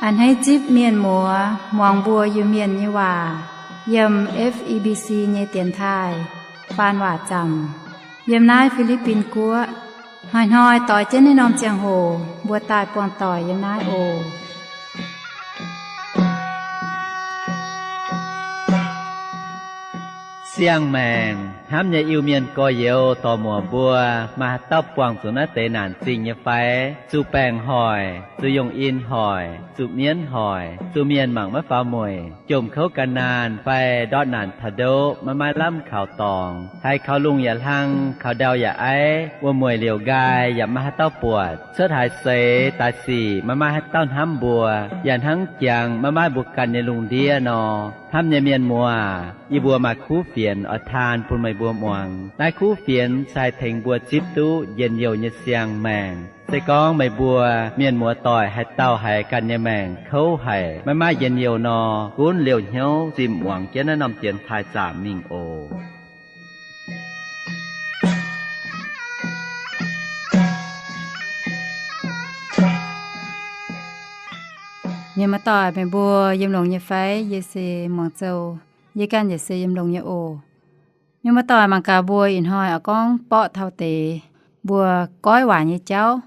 A'hneiv zipv mienh muoz muangx mbuo Iu-Mienh nyei waac yiem F E B C nyei dienx taaih faan waac zaamc yiem naaiv Fi^li^bin Guoqv. Hnoi-hnoi doix jienv naaiv norm ziangh hoc mbuo daaih buangh doic yiem naaiv oc. Siang-maengc hnamv nyei Iu-Mienh gorx-youz dorc-muoc mbuo, maaih haaix dauh buangh zuqc naaiv deix naanc zingh nyei fai? Zuqc baengc hoic, zuqc yongh in hoic, zuqc mienv hoic, zuqc mienh mangc maiv faaux mueic, jomc kouv gan naanh fai ndortv naanc taux ndoqv maiv maaih lamh kaux dorngx, haiz kaux lungh yaac hlang, kaux ndau yaac aiv, wuom-mueic liouc nqaai yaac maiv maaih haaix dauh buatc, cuotv haaix seix daaih sic maiv maaih haaix dauh hnamv mbuo, yaac hnangv jangx maiv maaih mbuo ganh nyei lungh ndiev nor. Hnamv nyei mienh muoz, yie mbuo maaih kuv fienx oix taan bun meih mbuo muangx. Naaiv kuv fienx se haih tengx mbuo zipv duqv njien-youh nyei siang-maengc. Se gorngv meih mbuo mienh muoz doic haaix dauh haiz ganh nyei maengc kouv haic, maiv maaih njien-youh nor, gunv liouh hnyouv zimh muangx jienv naaiv norm dienx taaih zaamc mingh oc. Mienh muoz doic, meih mbuo yiem longx nyei fai? Yie se Muangz Zou. Yie ganh yaac se yiem longx nyei oc. Mienh muoz doic, mangc gaax mbuo ih hnoi oix gorngv borqv taux deix mbuo goiv waac nyei jauv.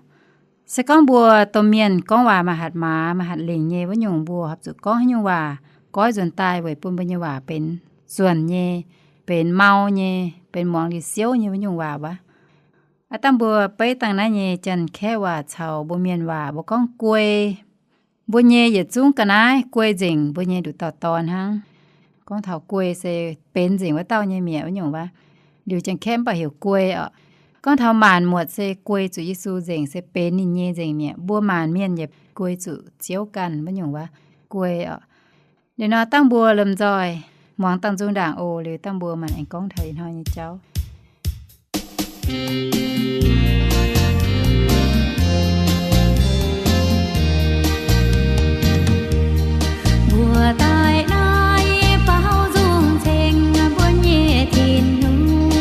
Se gorngv mbuo domh mienh gorngv waac maaih hatc maaz, maaih hatc lengc nyei wuov nyungc, mbuo horpc zuqc gorngv haaix nyungc waac goiv nzuonx daaih weic bun mbuo nyei waac benx zuonc nyei, benx mau nyei, benx muangx liuz siouv nyei wuov nyungc waac wuov. Aav dangh mbuo beiv dangh naaiv nyei Janx-Kaeqv waac caux mbuo Mienh waac mbuo gorngv guei. Mbuo nyei yietc zungv ga'naaiv guei nzengc mbuo nyei nduqc dauh dorn hnangv. Gorngv taux guei se benx nzengc wuov dauh nyei mi'aqv wuov nyungc wuov. Liuz Janx-Kaeqv mv baac heuc guei orqc. Gorngv taux maanc muotc se guei zuqc Yesu nzengc, se benx ninh nyei nzengc mi'aqv. Mbuo maanc mienh yaac guei zuqc Ziouv ganh wuov nyungc wuov, guei orqc. Liuz nor dangh mbuo lomh nzoih muangx dangh nzung ndaangc oc. Liuz dangh mbuo maanc aengx gorngv taux ih hnoi nyei jauv. Mbuo daaih naaiv baaux nzung ceng mbuo nyei Tin-Hungh,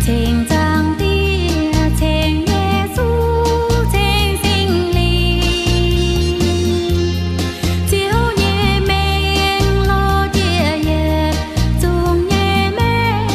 ceng Zaangc Diex, ceng Yesu, ceng Singx Lingh. Ziouv nyei mengh lorz jiex yietc zungv nyei mengh.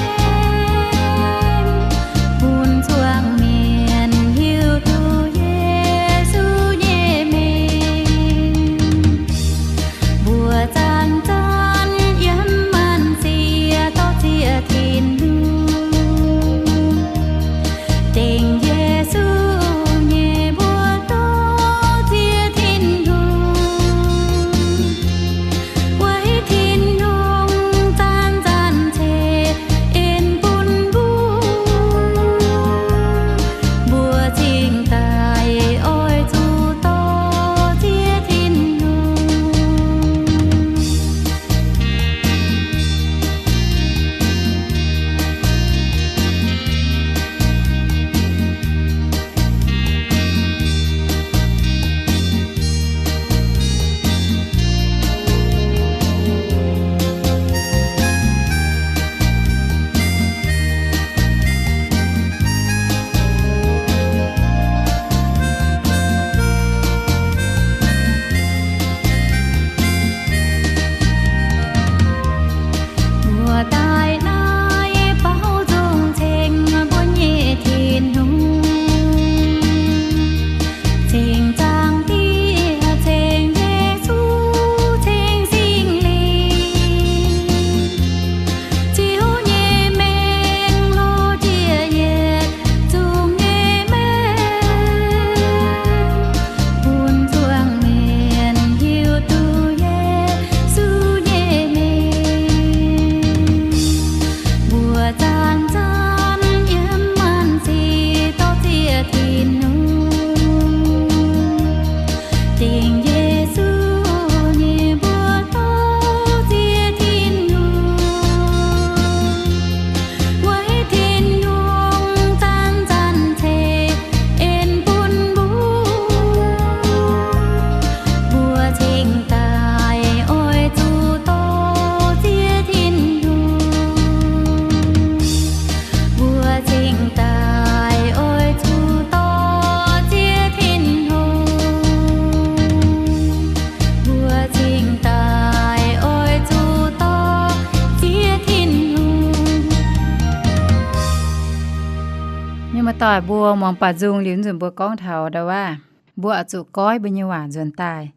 Doic mbuo muangx baac nzung liuz nzunc mbuo gorngv taux ndau waac, mbuo oix zuqc goiv mbuo nyei waac nzuonx daaih.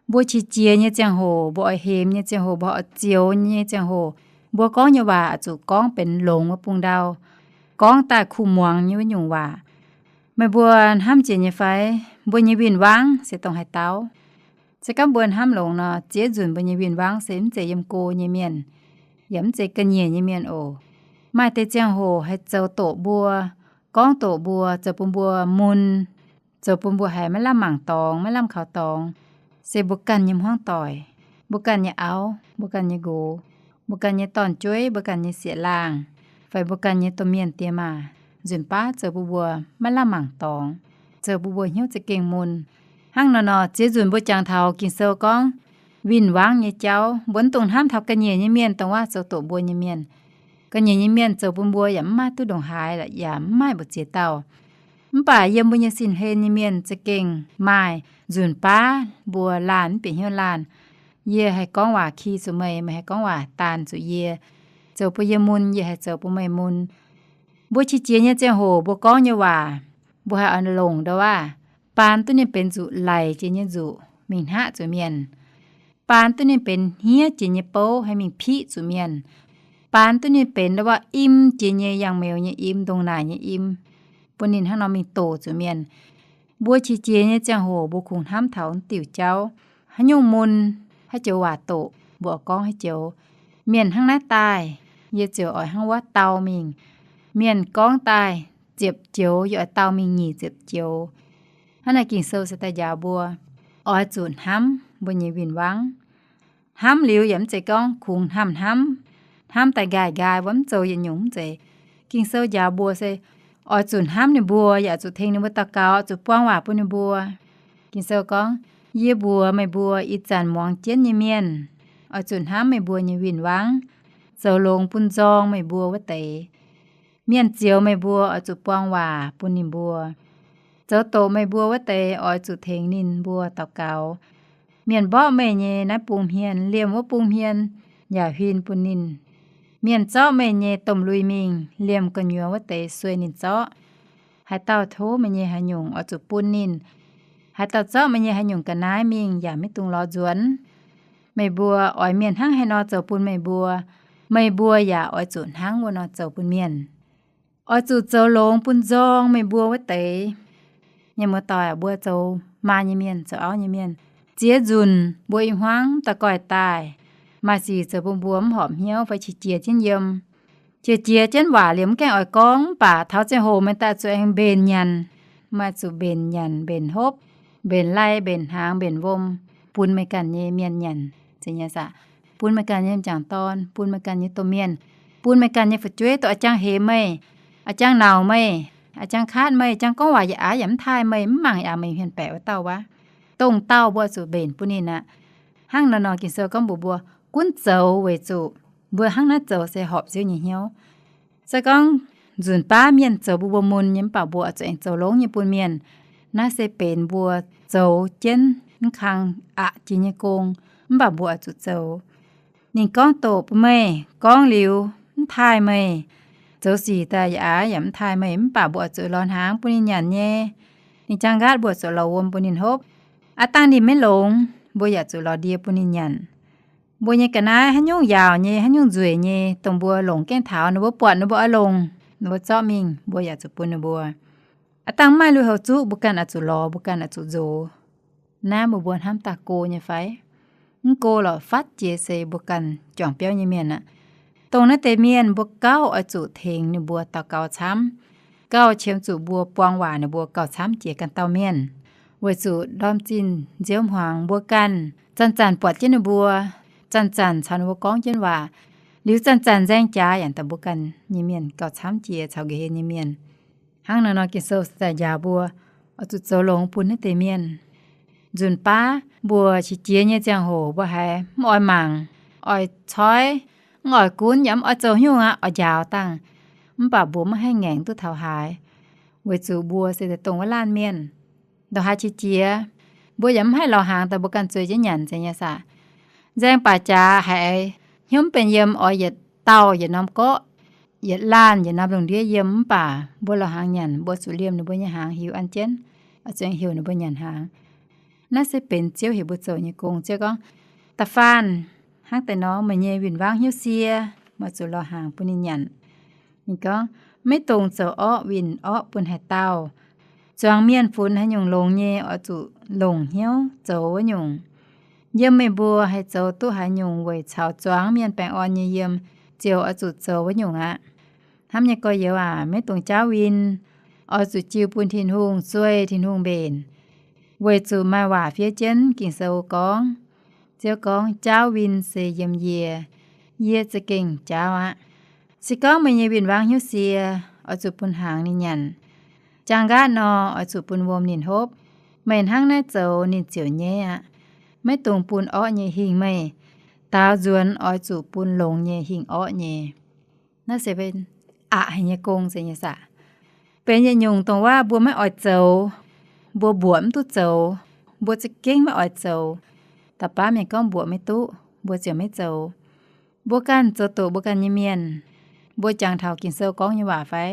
Mbuo qiex jiez nyei ziangh hoc, mbuo oix hemx nyei ziangh hoc, mbuo oix zioux nyei ziangh hoc, mbuo gorngv nyei waac oix zuqc gorngv benx longx wuov bung ndau, gorngv daaih kuh muangx nyei wuov nyungc waac. Meih mbuo hnamv jiex nyei fai? Mbuo nyei win-wangv se dongh haaix dauh? Se gorngv mbuo hnamv longx nor, ziex nzunc mbuo nyei win-wangv se mv zeiz yiem go nyei mienh, yaac mv zeiz ga'nyiec nyei mienh oc. Maaih deix ziangh hoc haih zoux doqc mbuo, gorngv doqc mbuo, zoux bun mbuo mun, zoux bun mbuo haiz maiv lamh mangc dorngx, maiv lamh kaux dorngx, se mbuo ganh nyei hmuangv doic, mbuo ganh nyei auv, mbuo ganh nyei nqox, mbuo ganh nyei dorn-jueiv, mbuo ganh nyei sieqv-laangh, fai mbuo ganh nyei domh mienh diex maac, nzunc baav zoux bun mbuo maiv lamh mangc dorngx, zoux bun mbuo hnyouv za'gengh mun. Hnangv naaiv nor, ziex nzunc mbuo jangx taux Ging-Sou gorngv win-wangv nyei jauv, mbuo mv dungx hnamv taux ga'nyiec nyei mienh dongh waac zoux doqc mbuo nyei mienh. Ga'nyiec nyei mienh zoux bun mbuo yaac mv maaih duqv ndongc haaix lorqc, yaac mv maaih mbu'ziex dauh. Mv baac yiem mbuo nyei sin-hlen nyei mienh za'gengh maaih nzunc baav mbuo laanh mv bieqc hnyouv laanh. Yie haih gorngv waac ki zuqc meih, meih haih gorngv waac daanh zuqc yie. Zoux bun yie mun, yie haih zoux bun meih mun. Mbuo qiex jiez nyei ziangh hoc mbuo gorngv nyei waac, mbuo haih oix longc ndau waac, baan duqv ninh benx nzuqc laic jiex nyei nzuqc mingh hnaqv zuqc mienh, baan duqv ninh benx hniev jiex nyei bouv haih mingh piqv zuqc mienh, baan duqv ninh benx ndau waac im jiex nyei yangh meuz nyei im, ndongc naaic nyei im, bun ninh hnangv nor mingh doqc zuqc mienh. Mbuo qiex jiez nyei ziangh hoc mbuo kungx hnamv taux diuc jauv, haaix nyungc mun, haaix joux waac doqc, mbuo oix gorngv haaix joux. Mienh hnangv naaiv daaih, yie ziouc oix hnangv wuov dau mingh. Mienh gorngv daaih ziepc joux, yie oix dau mingh nyic ziepc joux. Hnangv naaiv Ging-Sou se daaih njaaux mbuo, oix zuqc hnamv mbuo nyei win-wangv. Hnamv liuz yaac mv zeiz gorngv kungx hnamv-hnamv, hnamv daaih nqaaic nqaai wuov mv zoux yietc nyungc mv zeiz. Ging-Sou njaaux mbuo se oix zuqc hnamv ninh mbuo, yaac zuqc tengx ninh mbuo daux gaux, zuqc buang waac bun ninh mbuo. Ging-Sou gorngv, yie mbuox meih mbuo ih zanc muangx jienv nyei mienh, oix zuqc hnamv meih mbuo nyei win-wangv, zoux longx bun nzorng meih mbuo wuov deix. Mienh zioux meih mbuo oix zuqc buang waac bun ninh mbuo. Zoux doqc meih mbuo wuov deix oix zuqc tengx ninh mbuo daux gaux. Mienh mborqv meih nyei naaiv bung hmien, liemh wuov bung hmien yaac huin bun ninh. Mienh zorqv meih nyei domh lui mingh, liemh gu'nyuoz wuov deix sueih ninh zorqv. Haaix dauh tov meih nyei haaix nyungc oix zuqc bun ninh. Haaix dauh zorqv meih nyei haaix nyungc ga'naaiv mingh yaac maiv dungx lorz nzuonx. Meih mbuo oix mienh hnangv haaix nor zoux bun meih mbuo, meih mbuo yaac oix zuqc hnangv wuov nor zoux bun mienh. Oix zuqc zoux longx bun nzorng meih mbuo wuov deix. Mienh muoz-doic, mbuo zoux maa nyei mienh, zoux auv nyei mienh, ziex nzunc mbuo i hmuangv da'goih daaih, maaih sic zoux bun mbuo mv horpc hnyouv fai qiex jiez jienv yiem. Qiex jiez jienv waac liemh mv gaengh oix gorngv, mv baac taux ziangh hoc meih daaih zuqc aengx mbenc nyanc. Maaih zuqc mbenc nyanc, mbenc hopv, mbenc lai, mbenc hnaangx, mbenc wuom, bun meih ganh nyei mienh nyanc. Zeiz nyei saah? Bun meih ganh nyei m'jangc dorn, bun meih ganh nyei domh mienh, bun meih ganh nyei fu'jueiv, dongh a'jang hemx meih, a'jang nauc meih, a'jang kaatv meih, jang gorngv waac yaac aav yaac mv taaih meih, mv mangc yaac meih hmien baeqc wuov dauh wuov. Dongh dauh mbuo zuqc mbenc bun ninh aqv. Hnangv naaiv nor Ging-Sou gorngv mbuox mbuo, gunv zoux weic zuqc mbuo hnangv naaiv zoux se horpc Ziouv nyei hnyouv. Se gorngv nzunc baav mienh zoux mbuo mbuo mun nyei, mv baac mbuo oix zuqc aengx zoux longx nyei bun mienh. Naaiv se benx mbuo zoux jienv mv kang aqc jiex nyei gong, mv baac mbuo oix zuqc zoux. Ninh gorngv doqc bun meih, gorngv liuz mv taaih meih, zoux sic daaih yaac aav yaac mv taaih meih, mv baac mbuo oix zuqc lorz hnaangx bun ninh nyanc nyei. Ninh jang nqaatv mbuo zuqc lorz wuom bun ninh hopv. Aav dangh ninh maiv longx, mbuo yaac zuqc lorz ndie bun ninh nyanc. Mbuo nyei ga'naaiv haaix nyungc yaauc nyei, haaix nyungc nzueic nyei, dongh mbuo longc gaengh taux ninh mbuo buatc ninh mbuo oix longc, ninh mbuo zorqv mingh, mbuo yaac zuqc bun ninh mbuo. Aav dangh mv maaih lui-houx zuqv, mbuo ganh oix zuqc lorz, mbuo ganh oix zuqc nzox. Naaiv mbuo mbuo hnamv daaih go nyei fai? Mv go lorqc, fatv jiex se mbuo ganh juangc biauv nyei mienh aqv. Dongh naaiv deix mienh mbuo gauh oix zuqc tengx ninh mbuo daux gaux camv, gauh qiemx zuqc mbuo buang waac ninh mbuo gauh camv jiex ganh dauh mienh. Weic zuqc ndorm zinh nziouv hmuangx mbuo ganh zanc-zanc buatc jienv ninh mbuo, zanc-zanc caux ninh mbuo gorngv jienv waac, liuz zanc-zanc nzaeng jaax yaac daaih mbuo ganh nyei mienh gauh camv jiex caux nqa'hien nyei mienh. Hnangv naaiv nor Ging-Sou se daaih njaaux mbuo oix zuqc zoux longx bun naaiv deix mienh. Nzunc baav mbuo qiex jiez nyei ziangh hoc mbuo haiz mv oix mangc, oix coiv, mv oix gunv yaac mv oix zoux haaix nyungc aqv, oix njaaux dangh. Mv baac mbuo maiv haih ngaengc duqv taux haaix, weic zuqc mbuo se daaih dongh wuov laanh mienh. Ndongc haaix qiex jiez, mbuo yaac mv haih lorz hnaangx daaih mbuo ganh zueiz jienv nyanc zeiz nyei saah? Nzaeng baac jaax haiz hnyouv mv benx yiem, oix yietc dauh yietc norm gorqv, yietc laanh yietc norm lungh ndiev yiem, mv baac mbuo lorz hnaangx nyanc, mbuo zuqc liemh ninh mbuo nyei hnaangx hiuv an jienv, oix zuqc heuc ninh mbuo nyanc hnaangx. Naaiv se benx Ziouv heuc mbuo zoux nyei gong. Ziouv gorngv, da'faanh hnangv deix nor, meih nyei win-wangv hnyouv sie, meih zuqc lorz hnaangx bun ninh nyanc. Ninh gorngv, maiv dungx zoux orqv win orqv bun haaix dauh. Zuangx mienh funx haaix nyungc longx nyei, oix zuqc longc hnyouv zoux wuov nyungc. Yiem meih mbuo haih zoux duqv haaix nyungc weic caux zuangx mienh baengh orn nyei yiem, ziouc oix zuqc zoux wuov nyungc aqv. Hnamv nyei gorx-youz aac, maiv dungx jaauv win. Oix zuqc jiu bun Tin-Hungh, zueih Tin-Hungh mbenc, weic zuqc maaih waac fiev jienv Ging-Sou gorngv, Ziouv gorngv, jaauv win se yiem yie, yie za'gengh jaauv aqv. Se gorngv meih nyei win-wangv hnyouv sie, oix zuqc bun hnaangx ninh nyanc. Jaang nqaatv nor, oix zuqc bun wuom ninh hopv. Meih hnangv naaiv zoux ninh ziouc nyaiv aqv. Maiv dungx bun orqv nyei hingh meih. Daaux nzuonx oix zuqc bun longx nyei hingh orqv nyei. Naaiv se aqc haic nyei gong se nyei saah? Benx yietc nyungc dongh waac mbuo maiv oix zoux, mbuo mbuoqc mv duqv zoux, mbuo za'gengh maiv oix zoux. Da'baav mienh gorngv mbuoqc maiv duqv, mbuo ziouc maiv zoux. Mbuo ganh zoux doqc mbuo ganh nyei mienh, mbuo jangx taux Ging-Sou gorngv nyei waac fai?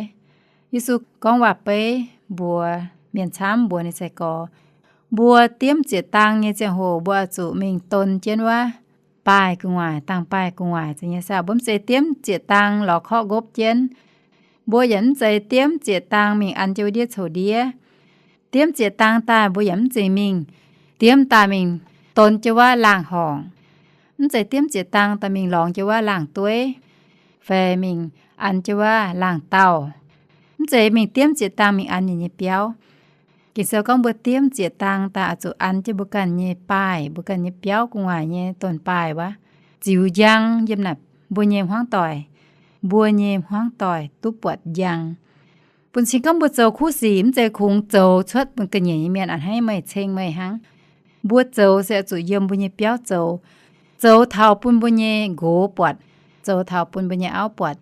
Yesu gorngv waac-beiv mbuox mienh camv, mbuox ninh sai-gorx, mbuo diemv zieqc dang nyei ziangh hoc mbuo oix zuqc mingh don jienv wuov baaih gu'nguaaic, dangh baaih gu'nguaaic, zeiz nyei saah? Mbuo mv zeiz diemv zieqc dang lorz korqv nqopv jienv. Mbuo yaac mv zeiz diemv zieqc dang mingh an jienv wuov ndiev coux ndiev. Diemv zieqc dang daaih mbuo yaac mv zeiz mingh diemv daaih mingh don jienv wuov laangh horngc. Mv zeiz diemv zieqc dang daaih mingh lorngx jienv wuov laangh dueiv, fai mingh an jienv wuov laangh daauh. Mv zeiz mingh diemv zieqc dang mingh an ninh nyei biauv. Ging-Sou gorngv mbuo diemv zieqc dang daaih oix zuqc an jienv mbuo ganh nyei baaih, mbuo ganh nyei biauv gu'nguaaic nyei dorn-baaih wuov, ziux njang yiem naaic mbuo nyei hmuangv doic, mbuo nyei hmuangv doic duqv buatc njang. Bun cing gorngv mbuo zoux kuv sic mv zeiz kungx zoux cuotv bun ga'nyiec nyei mienh a'hneiv meih, ceng meih hnangv. Mbuo zoux se oix zuqc yiem mbuo nyei biauv zoux, zoux taux bun mbuo nyei nqox buatc, zoux taux bun mbuo nyei auv buatc,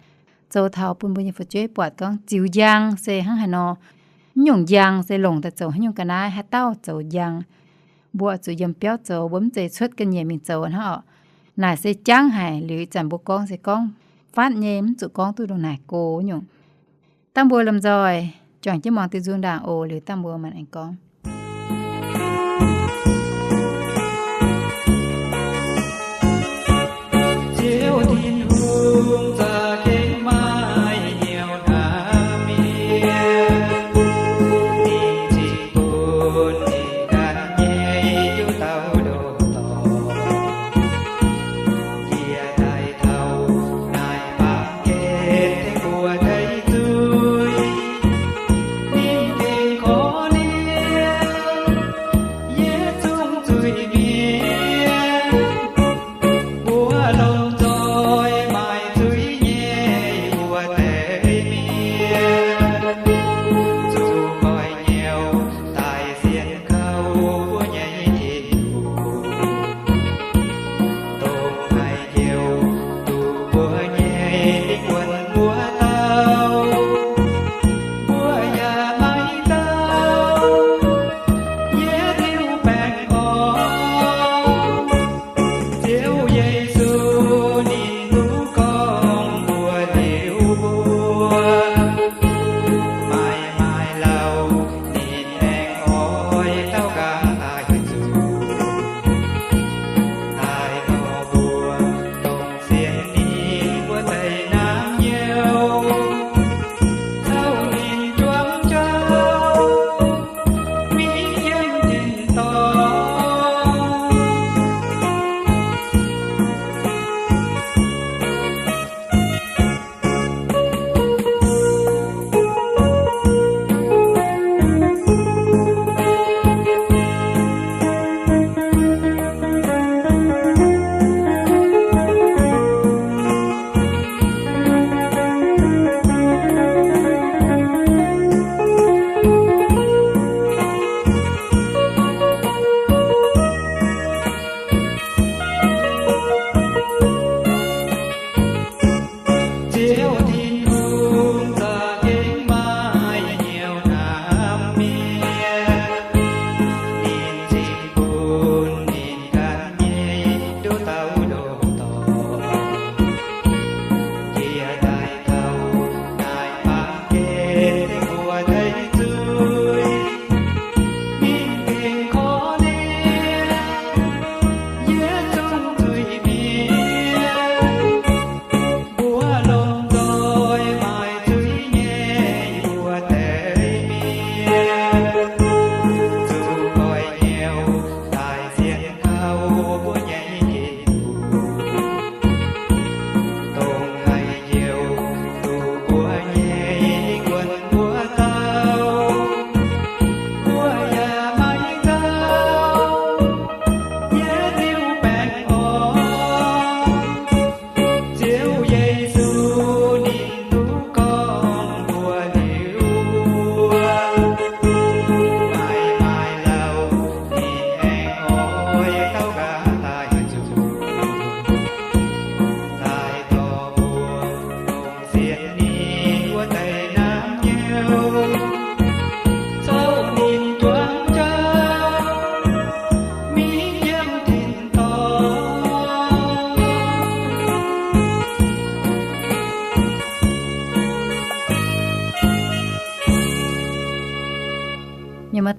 zoux taux bun mbuo nyei fu'jueiv buatc gorngv ziux njang se hnangv haaix nor. Mv nyungc njang se longc daaih zoux haaix nyungc ga'naaiv, haaix dauh zoux njang. Mbuo oix zuqc yiem biauv zoux, mbuo mv zeiz cuotv ga'nyiec mingh zoux hnangv orqc. Naaic se jangv haic, liuz ih zanc mbuo gorngv se gorngv fatv nyei, mv zuqc gorngv duqv ndongc naaic go nyungc. Dangh mbuo lomh nzoih juangc jienv muangx diuh nzung ndaangc oc. Liuz dangh mbuo maanc aengx gorngv.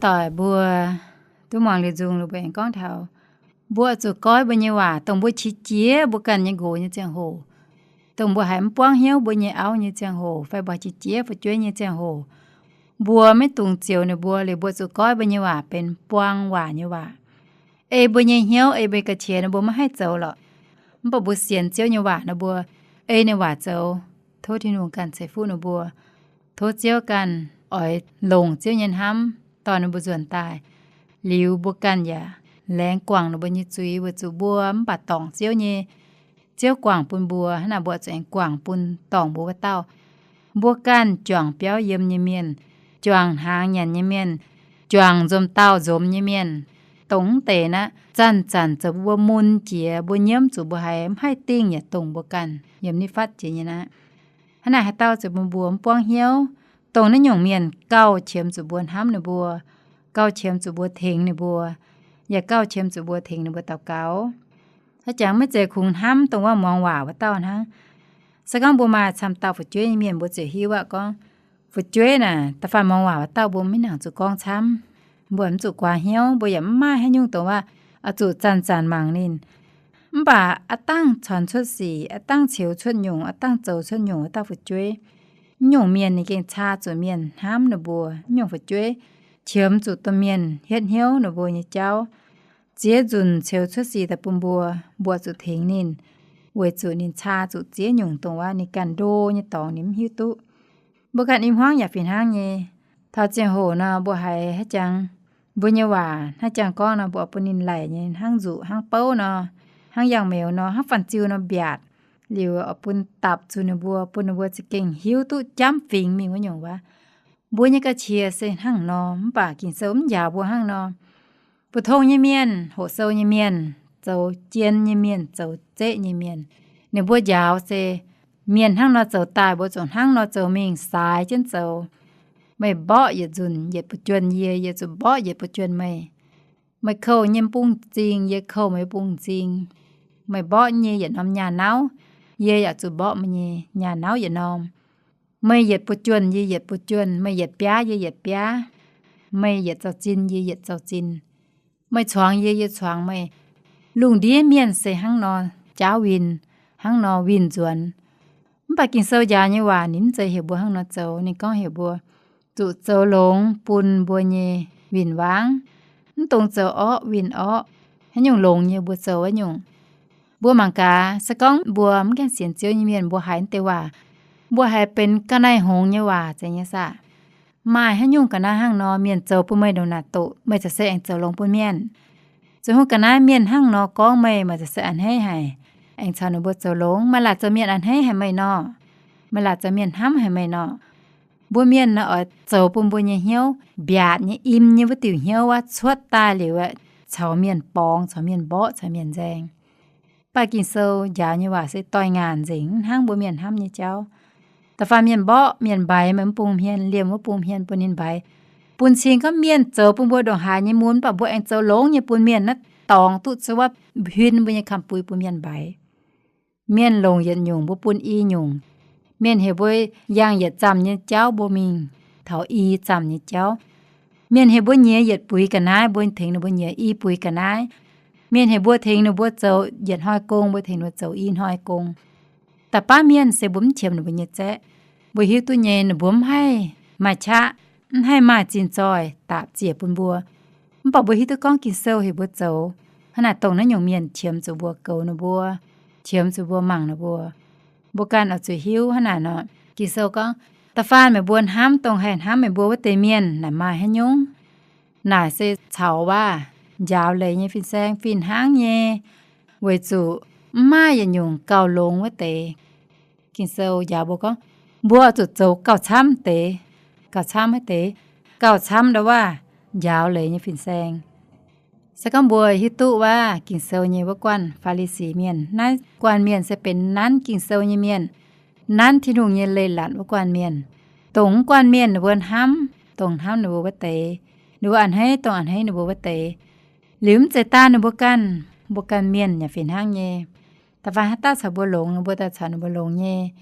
Doic mbuo duqv muangx liuz nzung, mbuo aengx gorngv taux mbuo zuqc goiv mbuo nyei waac, dongh mbuo qiex jiez mbuo ganh nyei nqox nyei ziangh hoc, dongh mbuo haiz mv buangv hnyouv mbuo nyei auv nyei ziangh hoc, fai mbuo qiex jiez fu'jueiv nyei ziangh hoc, mbuo maiv dungx zioux ninh mbuo liuz, mbuo zuqc goiv mbuo nyei waac benx buang waac nyei waac. Ei mbuo nyei hnyouv, ei mbuo nyei ga'qiex nor, mbuo maiv haih zoux lorqc. Mv baac mbuo sienx Ziouv nyei waac nor, mbuo ei ninh waac zoux. Tov Tin-Hungh ganh ceix fuqv ninh mbuo. Tov Ziouv ganh oix longc Ziouv nyei hnamv dorh ninh mbuo nzuonx daaih. Liuz mbuo ganh yaac laengz guangc ninh mbuo nyei zuiz, weic zuqc mbuo mv baac dorngc Ziouv nyei. Ziouv guangc bun mbuo, hnangv naaic mbuo zuqc aengx guangc bun dorngc mbuo wuov dauh. Mbuo ganh juangc biauv yiem nyei mienh, juangc hnaangx nyanc nyei mienh, juangc nzomc dauh nzomz nyei mienh, dongh mv deix naaiv zanc-zanc zoux mbuo mun jiex, mbuo nyiemv zuqc mbuo haiz mv haih dingh yaac dongh mbuo ganh yiem nitv fatv jiex nyei naaiv. Hnangv naaic haaix dauh zoux bun mbuo mv buangv hnyouv, dongh naaiv nyungc mienh gauh qiemx zuqc mbuo hnamv ninh mbuo, gauh qiemx zuqc mbuo tengx ninh mbuo, yaac gauh qiemx zuqc mbuo tengx ninh mbuo daux gaux. Haaix jangx maiv zeiz kungx hnamv dongh wuov muangx waac wuov dauh hnangv. Se gorngv mbuo maaih camv dauh fu'jueiv nyei mienh, mbuo ziouc hiuv aqv gorngv, fu'jueiv naaic da'faanh muangx waac wuov dauh mbuo maiv nangc zuqc gorngv camv. Mbuo mv zuqc guaax hnyouv, mbuo yaac mv maaih haaix nyungc dongh wuov oix zuqc zanc-zanc mangc ninh. Mv baac aav dangh caux cuotv sic, aav dangh ceux cuotv nyungc, aav dangh zoux cuotv nyungc wuov dauh fu'jueiv, naaiv nyungc mienh ninh gengh caa zuqc mienh hnamv ninh mbuo. Naaiv nyungc fu'jueiv qiemx zuqc domh mienh hietv hnyouv ninh mbuo nyei jauv, ziex nzunc ceux cuotv sic daaih bun mbuo, mbuo zuqc tengx ninh, weic zuqc ninh caa zuqc ziex nyungc dongh wuov ninh ganh ndo nyei dorngx ninh mv hiuv duqv. Mbuo ganh i hmuangv yaac fih hnangv nyei. Taux ziangh hoc nor, mbuo haiz haaix jangx, mbuo nyei waac haaix jangx gorngv nor, mbuo oix bun ninh laic nyei hnangv nzuqc hnangv bouv nor, hnangv yangh meuz nor, hnangv fan-ziu nor mbiaatc. Liuz oix bun dapc zuqc ninh mbuo, bun ninh mbuo za'gengh hiuv duqv jamv fingx mingh wuov nyungc waac. Mbuo nyei ga'qiex se hnangv nor, mv baac Ging-Sou mv njaaux mbuo hnangv nor. Mbu'tong nyei mienh, hoqc sou nyei mienh, zoux jien nyei mienh, zoux zeqv nyei mienh, ninh mbuo njaaux se mienh hnangv nor zoux daaih, mbuo zuqc hnangv nor zoux mingh, saaix jienv zoux. Meih mborqv yietc nzunc yietc buoz-juonh yie, yie zuqc mborqv yietc buoz-juonh meih. Meih kouv yie nyei bung-zing, yie kouv meih nyei bung-zing. Meih mborqv yie nyei yietc norm nyaah nauv, yie yaac zuqc mborqv meih nyei nyaah nauv yietc norm. Meih yietc buoz-juonh, yie yietc buoz-juonh. Meih yietc biaav, yie yietc biaav. Meih yietc zaux-zin, yie yietc zaux-zin. Meih cuangx yie, yie cuangx meih. Lungh ndiev mienh se hnangv nor jaauv win, hnangv nor winh nzuonx. Mv baac Ging-Sou njaaux nyei waac ninh mv zeiz heuc mbuo hnangv nor zoux. Ninh gorngv heuc mbuo zuqc zoux longx bun mbuo nyei win-wangv. Mv dungx zoux orqv winh orqv. Haaix nyungc longx nyei mbuo zoux wuov nyungc. Mbuo mangc gaax, se gorngv mbuo mv gaengh sienx Ziouv nyei mienh, mbuo haiz naaiv deix waac, mbuo haiz benx ga'naaiv hngongx nyei waac zeiz nyei saah? Maaih haaix nyungc ga'naaiv hnangv nor, mienh zoux bun meih ndongc naaic doqc, meih ziouc se aengx zoux longx bun mienh? Zoux haaix ga'naaiv mienh hnangv nor gorngv meih, meih ziouc se a'hneiv haic, aengx caux ninh mbuo zoux longx? Meih laatc zoux mienh a'hneiv haic meih nor? Meih laatc zoux mienh hnamv haic meih nor? Mbuo mienh naaiv oix zoux bun mbuo nyei hnyouv mbiaatc nyei, im nyei wuov diuc hnyouv wuov cuotv daaih liuz, caux mienh borngz, caux mienh mborqv, caux mienh nzaeng. Mv baac Ging-Sou njaaux nyei waac se doix-ngaanc nzengc, mv hnangv mbuo mienh hnamv nyei jauv. Da'faanh mienh mborqv, mienh mbaix meih wuov bung hmien, liemh wuov bung hmien bun ninh mbaix, bun cing gorngv mienh zoux bun mbuo ndongc haaix nyei mun, mv baac mbuo aengx zoux longx nyei bun mienh naaiv dorngx duqv cuotv wuov, huin mbuo nyei kamx-bui bun mienh mbaix. Mienh longc yietc nyungc, mbuo bun i nyungc. Mienh heuc mbuo yangh yietc zamh nyei jauv, mbuo mingh taux i zamh nyei jauv. Mienh heuc mbuo nyiex yietc buix ga'naaiv, mbuo tengx ninh mbuo nyiex i buix ga'naaiv. Mienh heuc mbuo tengx ninh mbuo zoux yietc hnoi gong, mbuo tengx ninh mbuo zoux i hnoi gong. Da'faanh mienh se mbuo mv qiemx ninh mbuo nyei zaeqv. Mbuo hiuv duqv nyei ninh mbuo mv haih maaih qaqv, mv haih maaih zinh zoih dapc ziec bun mbuo. Mv baac mbuo hiuv duqv gorngv Ging-Sou heuc mbuo zoux hnangv naaic, dongh naaiv nyungc mienh qiemx zuqc mbuo goux ninh mbuo, qiemx zuqc mbuo mangc ninh mbuo. Mbuo ganh oix zuqc hiuv hnangv naaic nor. Ging-Sou gorngv, da'faanh meih mbuo hnamv dongh haih hnamv meih mbuo wuov deix mienh naaic maaih haaix nyungc? Naaic se caux waac njaaux leiz nyei fin-saeng fih hnangv nyei, weic zuqc mv maaih yietc nyungc gauh longx wuov deix. Ging-Sou njaaux mbuo gorngv, mbuo oix zuqc zoux gauh camv deix, gauh camv haaix deix, gauh camv ndau waac njaaux leiz nyei fin-saeng. Se gorngv mbuo hiuv duqv waac Ging-Sou nyei wuov guanh Faa^li^si Mienh, naaiv guanh mienh se benx nanv Ging-Sou nyei mienh, nanv Tin-Hungh nyei leiz-latc wuov guanh mienh. Dongh wuov guanh mienh ninh mbuo hnamv dongh hnamv ninh mbuo wuov deix, ninh mbuo a'hneiv dongh a'hneiv ninh mbuo wuov deix. Liuz mv zeiz daaih ninh mbuo ganh, mbuo ganh mienh yaac fih hnangv nyei. Da'faanh haaix dauh caux mbuo longx, mbuo daaih caux ninh mbuo longx nyei.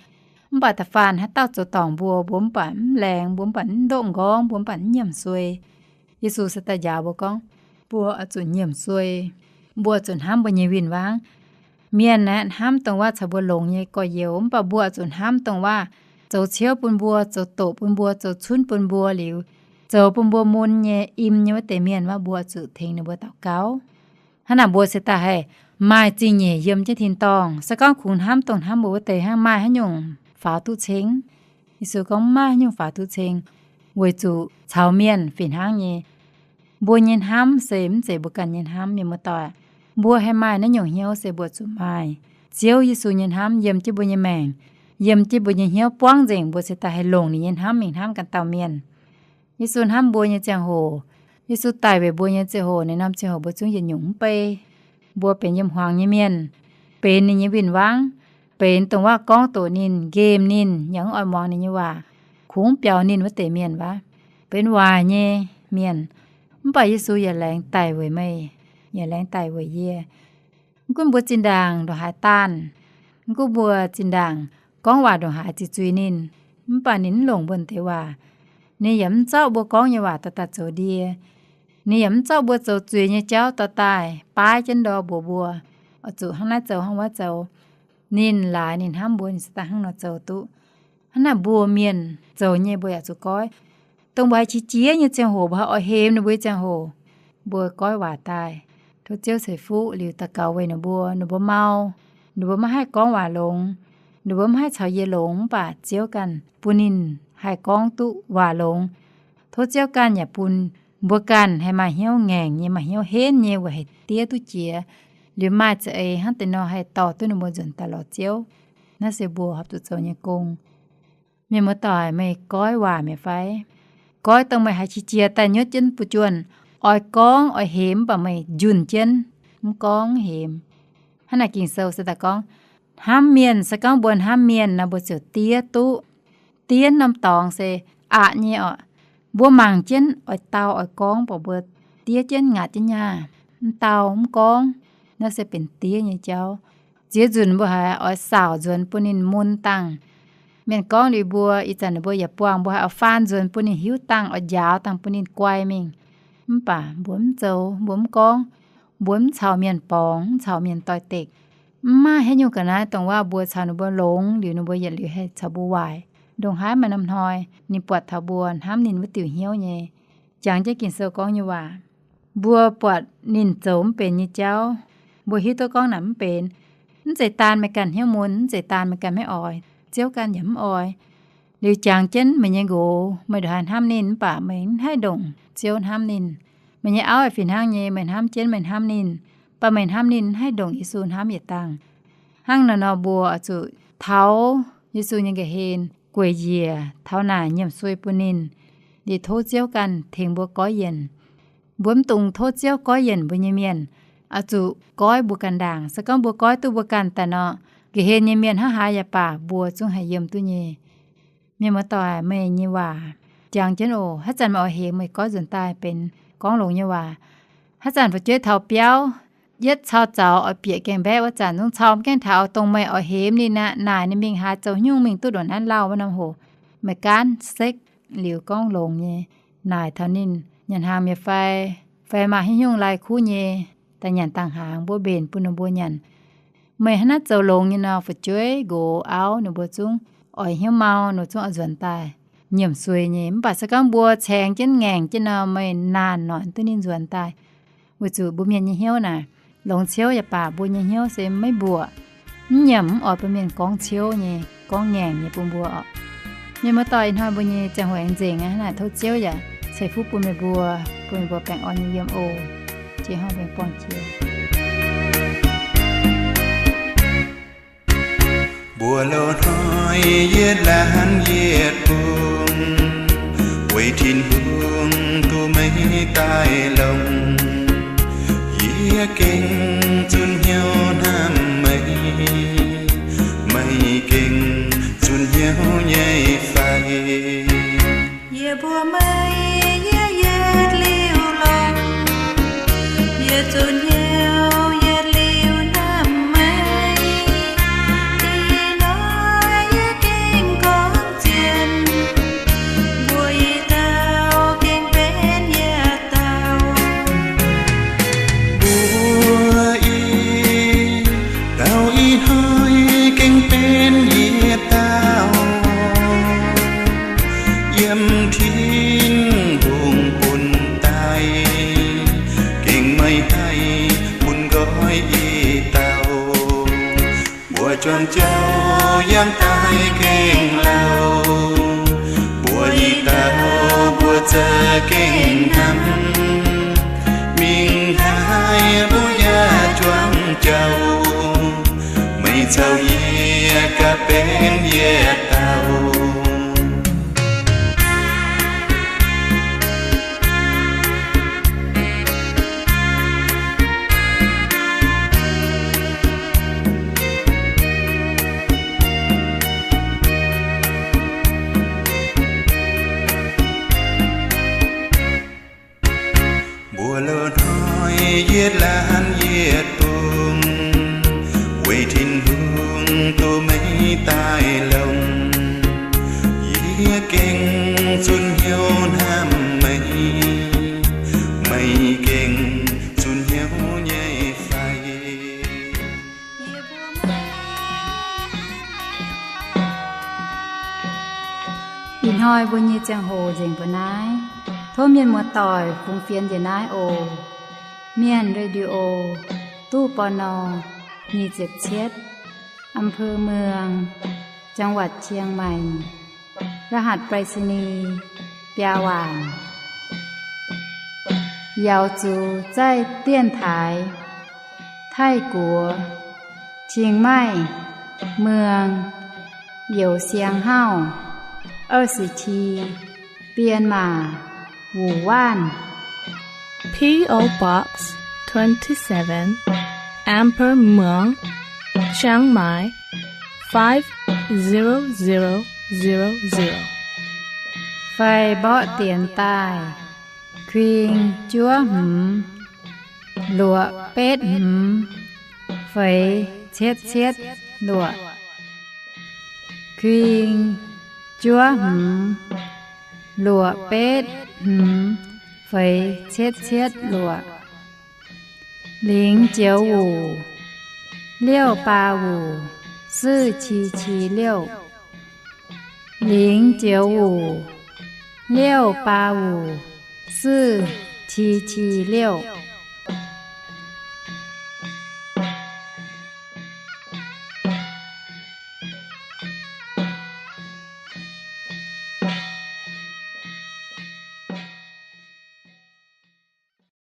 Mv baac da'faanh haaix dauh zoux dorngc mbuo, mbuo mv baac mv laengz, mbuo mv baac mv ndoqv nqorngv, mbuo mv baac mv nyiemc suei. Yesu se daaih njaaux mbuo gorngv, mbuo oix zuqc nyiemc suei. Mbuo oix zuqc hnamv mbuo nyei win-wangv. Mienh aeqv, hnamv dongh waac caux mbuo longx nyei gorx-youz, mv baac mbuo oix zuqc hnamv dongh waac zoux ciouv bun mbuo, zoux doqc bun mbuo, zoux cunv bun mbuo liuz, zoux bun mbuo mun nyei, im nyei wuov deix mienh, waac mbuo oix zuqc tengx ninh mbuo daux gaux. Hnangv naaic mbuo se daaih haih maaih zingh nyeic yiem jienv tin-dorngh. Se gorngv kungx hnamv dongh hnamv mbuo wuov deix hnangv, maaih haaix nyungc faaux duqv ceng? Yesu gorngv, mv maaih haaix nyungc faaux duqv ceng, weic zuqc caux mienh fih hnangv nyei. Mbuo nyei hnamv se mv zeiz mbuo ganh nyei hnamv, mienh muoz-doic. Mbuo haih maaih naaiv nyungc hnyouv se mbuo zuqc maaih Ziouv Yesu nyei hnamv yiem jienv mbuo nyei maengc, yiem jienv mbuo nyei hnyouv buangv nzengc, mbuo se daaih haih longc ninh nyei hnamv mingh hnamv ganh dauh mienh. Yesu hnamv mbuo nyei ziangh hoc, Yesu daic weic mbuo nyei ziangh hoc, naaiv norm ziangh hoc mbuo zungv yietc nyungc mv bei. Mbuo benx yiem hmuangx nyei mienh, benx ninh nyei win-wangv, benx dongh waac gorngv doqc ninh, nqemh ninh, yaac mv oix muangx ninh nyei waac, kungx biaux ninh wuov deix mienh wuov, benx waaic nyei mienh. Mv baac Yesu yaac laengz daic weic meih, yaac laengz daic weic yie. Mv gunv mbuo zinh ndaangc ndongc haaix daanh, mv gunv mbuo zinh ndaangc gorngv waac ndongc haaix ziqc zuiz ninh, mv baac ninh mv longc mbuo deix waac. Ninh yaac mv zorqv mbuo gorngv nyei waac dorh daaih zoux ndie. Ninh yaac mv zorqv mbuo zoux zuiz nyei jauv dorh daaih baaiv jienv ndor mbuox mbuo, oix zuqc hnangv naaiv zoux hnangv wuov zoux. Ninh laaix ninh hnamv mbuo, ninh se daaih hnangv nor zoux duqv. Hnangv naaic mbuo mienh zoux nyei mbuo yaac zuqc goiv. Dongh mbuo haiz qiex jiez nyei ziangh hoc, mbuo haiz oix hemx ninh mbuo nyei ziangh hoc, mbuo goiv waac daaih, tov Ziouv ceix fuqv liuz daux gaux weic ninh mbuo. Ninh mbuo mau, ninh mbuo maiv haih gorngv waac longx, ninh mbuo maiv haih caux yie longx, mv baac Ziouv ganh bun ninh haih gorngv duqv waac longx. Tov Ziouv ganh yaac bun mbuo ganh haih maaih hnyouv ngaengc nyei, maaih hnyouv henv nyei, weic haih diev duqv jiex, liuz maaih za'eix hnangv deix nor haih dorh duqv ninh mbuo nzuonx daaih lorz Ziouv. Naaiv se mbuo horpc zuqc zoux nyei gong. Mienh muoz-doic, meih goiv waac mi'aqv fai? Goiv dongh meih haiz qiex jiez daaih nyutv jienv buoz-juonh, oix gorngv oix hemx, mv baac meih njunh jienv, mv gorngv hemx. Hnangv naaic Ging-Sou se daaih gorngv, hnamv mienh, se gorngv mbuo hnamv mienh nor, mbuo ziouc diev duqv. Diev norm dorngx se aqc nyei orqc. Mbuo mangc jienv oix dau oix gorngv, mv baac mbuo diev jienv ngaatc jienv nyaah, mv dau mv gorngv, naaiv se benx diev nyei jauv. Ziex nzunc mbuo haiz oix saauc nzuonx bun ninh mun dangh. Mienh gorngv liuz mbuo, ih zanc ninh mbuo yaac buangh, mbuo haiz oix faan nzuonx bun ninh hiuv dangh, oix njaaux dangh bun ninh guai mingh. Mv baac mbuo mv zoux, mbuo mv gorngv, mbuo mv caux mienh borngz, mv caux mienh doix-dekc. Mv maaih haaix nyungc ga'naaiv dongh waac mbuo caux ninh mbuo longx liuz, ninh mbuo yietc liuz haih caux mbuo waaic. Ndongc haaix maaih norm hnoi ninh buatc taux mbuo hnamv ninh wuov diuc hnyouv nyei. Jangx jienv Ging-Sou gorngv nyei waac, mbuo buatc ninh zoux mv benx nyei jauv, mbuo hiuv duqv gorngv naaic mv benx. Mv zeiz daan meih ganh hnyouv mun, mv zeiz daan meih ganh maiv oix, Ziouv ganh yaac mv oix. Liuz jangx jienv meih nyei nqox, meih ndongc haaix hnamv ninh mv baac meih mv haih ndongc Ziouv hnamv ninh. Meih nyei auv fih hnangv nyei, meih hnamv jienv meih hnamv ninh, mv baac meih hnamv ninh mv haih ndongc Yesu hnamv yietc dangh. Hnangv naaiv nor mbuo oix zuqc taux Yesu nyei ga'hlen gueic njiec taux naaic nyiemc suei bun ninh, liuz tov Ziouv ganh tengx mbuo goiv yienc. Mbuo mv dungx tov Ziouv goiv yienc mbuo nyei mienh, oix zuqc goiv mbuo ganh ndaangc. Se gorngv mbuo goiv duqv mbuo ganh daaih nor, ga'hlen nyei mienh hnangv haaix yaac baac mbuo zungv haih yiem duqv nyei. Mienh muoz-doic, meih nyei waac jangx jienv oc. Haaix zanc meih oix hemx, meih goiv nzuonx daaih benx gorngv longx nyei waac. Haaix zanc fu'jueiv taux biauv, yietv cau zaux oix bieqc gaengh mbaeqv wuov zanc, zungv cau mv gaengh taux dongh meih oix hemx ninh aqv, naaic ninh mingh haaix, zoux haaix nyungc mingh duqv ndongc naaiv lauh wuov norm hoc, meih gaanv sekv liuz gorngv longx nyei, naaic taux ninh nyanc hnaangx mi'aqv fai, fai maaih haaix nyungc lai-kuv nyei, daaih nyanc dangh hnaangx, mbuo mbenc bun ninh mbuo nyanc. Meih hnangv naaiv zoux longx nyei nor, fu'jueiv, nqox, auv, ninh mbuo zungv oix hnyouv mau, ninh mbuo zungv oix nzuonx daaih nyiemc suei nyei. Mv baac se gorngv mbuo caengx jienv ngaengc jienv nor, meih naanc noic duqv ninh nzuonx daaih. Weic zuqc mbuo mienh nyei hnyouv naaic, longx ciouv yaac baac mbuo nyei hnyouv se maiv mbuoqc, mv nyiemc, mv oix bun mienh gorngv ciouv nyei, gorngv ngaengc nyei bun mbuo oc. Mienh muoz-doic, ih hnoi mbuo nyei ziangh hoc aengx nzengc aqv. Hnangv naaic tov Ziouv yaac ceix fuqv bun meih mbuo, bun meih mbuo baengh orn nyei yiem oc. Jiex hnoi mbuo buangh jiex. Mbuo loz-hnoi yietc laanh yietc bung, weic Tin-Hungh duqv meih daaih longx. Yie gengh zunh hnyouv hnamv meih, meih gengh zunh hnyouv nyei fai? Yie mbuox meih, yie yietc liuz longx, yie zunh hnyouv yietc liuz hnamv meih. Ih hnoi yie gengh gorngv zien, mbuo i dauh gengh benx yietc Juangc jauv yangh daaih gengh lauh, mbuo i dauh mbuo za'gengh hnamv. Mingh haaix mbuo yaac juangc jauv, meih caux yie gaax benx yietc dauh. Mbuo loz-hnoi yietc laanh yietc dungz, weic Tin-Hungh duqv meih daaih longx. Yie gengh zunh hnyouv hnamv meih, meih gengh zunh hnyouv nyei fai? Ih hnoi mbuo nyei ziangh hoc nzengc mbuo naaiv. Tov mienh muoz-doic fungx fienx njiec naaiv oc. Mienh Radio, ตู้ ปณ. nyic ziepc cietv, อำเภอเมือง จังหวัดเชียงใหม่ รหัสไปรษณีย์ biaa waanc. Yaux zuqc zaih dienx taaix Taiv-Guoqv, Chiang Mai, Muang, Youz Siang Hauv, 二十七, Bienh Maac, Wuc Waanv. P O Box twenty-seven, Amber Muang, Chiang Mai, five zero zero zero zero. Fai mborqv dienx daaih, kuing juov hmz, luoqc betv hmz, feix cietv cietv luoqc. Kuing juov hmz, luoqc betv hmz, feix cietv cietv luoqc. 零九五, 六八五, 四七七六. 零九五, 六八五, 四七七六.